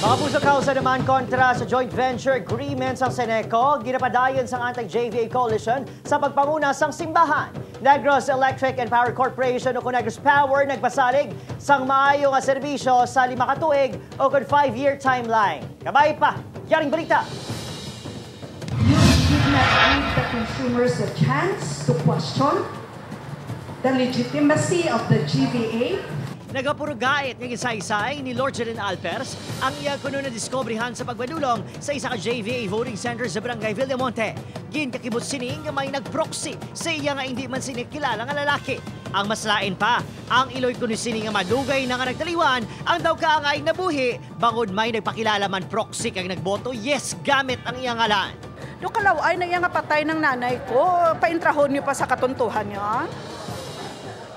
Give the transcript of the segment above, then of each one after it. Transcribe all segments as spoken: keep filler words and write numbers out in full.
Mga puso, kausa naman kontra sa joint venture agreement sang Ceneco, ginapadayon sang Anti-J V A Coalition sa pagpanguna sang simbahan. Negros Electric and Power Corporation o kon Negros Power nagpasalig sang maayo nga serbisyo sa lima ka tuig o kon five-year timeline. Kabay pa, yaring balita. You should not give the consumers a chance to question the legitimacy of the G V A. Nagapurugait nga gisaysay ni Lord Jerin Alpers ang iya kuno nadiskubrihan sa pagmadulong sa isa ka J V A voting center sa Barangay Villamonte. Ginkakibot sini nga may nagproxy sa iya nga indi man sini kilala nga lalaki. Ang mas lain pa, ang iloy kuno sini nga madugay na nga nagtaliwan ang daw kaangay nabuhi bangod may nagpakilala man proxy kag nagboto yes gamit ang iya ngalan. Do kalaw-ay na iya nga patay ng nanay ko, paintrahon niyo pa sa katuntuhan niya?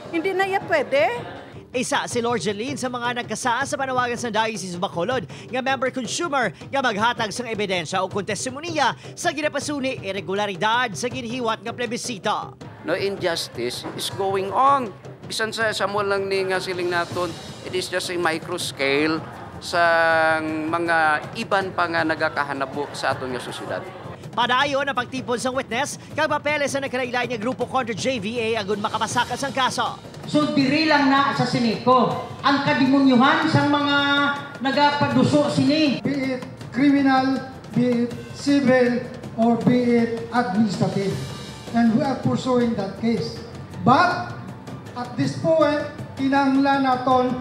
Hindi na iya pwede. Isa si Lord Jeline sa mga nagkasa sa panawagan sa Diocese of Bacolod nga member consumer nga maghatag sang ebidensya o kon testimonya sa ginapasuni irregularidad sa ginhiwat nga plebisito. No injustice is going on. Bisan sa, sa mo lang ni nga siling naton, it is just a micro scale sa mga iban pa nga nagakahanabo sa aton nga sosyedad. Padayon ang pagtipon sang witness kag papeles sa nagkalain-lain nga grupo kontra J V A agud makapasaka sang kaso. So, diri lang na sa Ceneco ang kadimonyohan sang mga nagapaduso sini. Be it criminal, be it civil, or be it administrative. And we are pursuing that case. But at this point, kinahanglan naton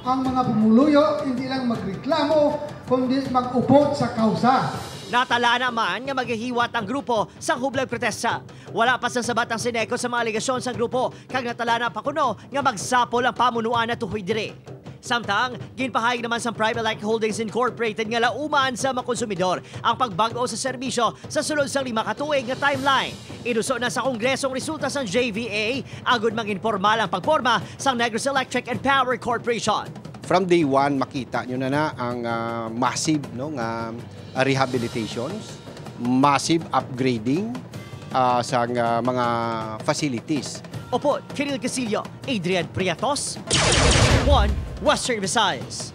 ang mga pumuluyo hindi lang magreklamo, kundi mag-upod sa kausa. Natalana man nga maghihiwat ang grupo sa hublag protesta. Wala pa sang sabat ang Ceneco sa mga alegasyon sang grupo, kag natalana pa kuno nga magsapol ang pamunuan natuhoy diri. Samtang, ginpahayag naman sang Prime Electric Holdings Incorporated nga lauman sa mga konsumidor ang pagbag-o sa serbisyo sa sulod sang lima ka tuig nga timeline. Inuso na sa Kongreso ang resulta sang J V A agud mangin pormal ang pagporma sang Negros Electric and Power Corporation. From day one, makita nyo na na ang, ah, massive, no, nga, ah, rehabilitations, massive upgrading, ah, sa, ah, mga facilities. Opo, Kiril Casillo, Adrian Priatos, One Western Visayas.